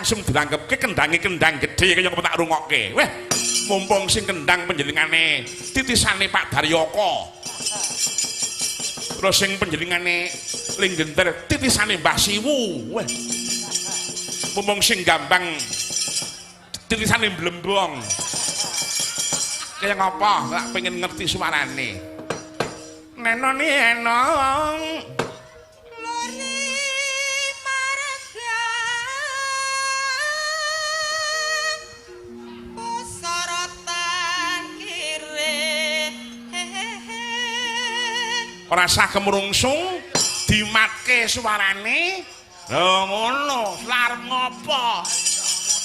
langsung dilanggepke kendange kendang gedhe kaya apa tak rungokke. Weh, mumpung sing kendang panjenengane titisane Pak Daryoko. Terus sing panjenengane linggenter titisane Mbah Siwu. Weh. Mumpung sing gambang titisane Blembong. Kaya ngapa? Tak pengen ngerti suarane. Nenoni enong. Lori marga pusaratan kire. Ora sah kemrungsung dimatke suarane. Lho ngono, lha arep ngopo?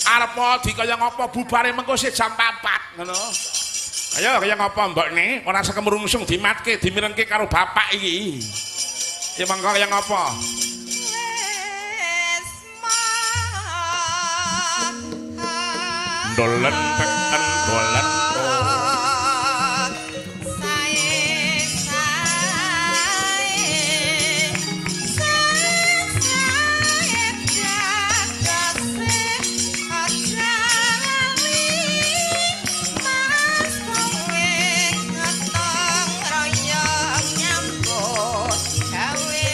Arep di kaya ngopo bubare mengko sik jam 4 ngono. Ayo kaya ngopo mbokne? Ora sah kemrungsung dimatke, dimirengke karo bapak iki. Ya mengko kaya ngopo? Wis mah Dolen teken dolen. Sae sae sae jagase aja lali mas kowe ngetong royong nyambut gawe.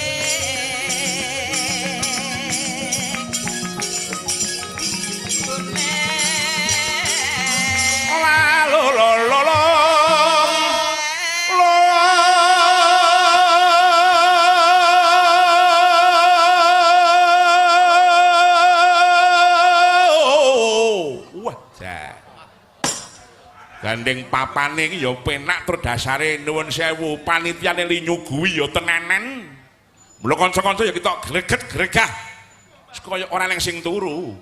La lo lo lo lo. Wah, jan. Gandeng papane iki ya penak tur dasare nuwun sewu panitiane li nyuguhi ya tenanan. Mula kanca-kanca ya kita greget-gregah. Kaya ora nang sing turu.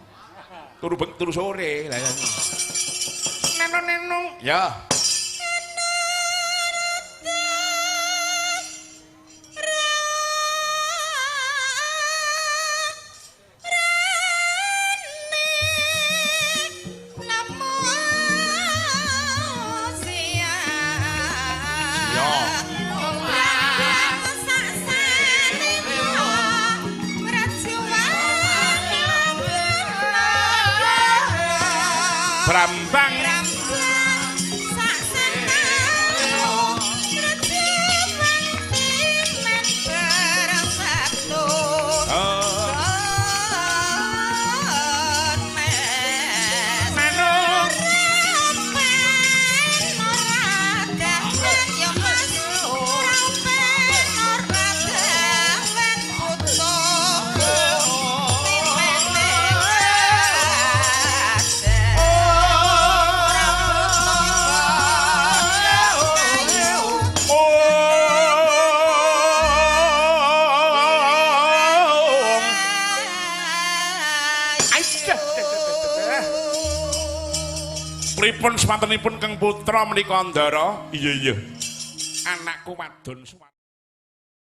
Turu beng turu sore. Lah ya. Neno-neno. Ya. Ya. Brambang. Oh. Neno. Pripun swantenipun Kang Putra menika Ndara? Iya iya. Anakku wadon.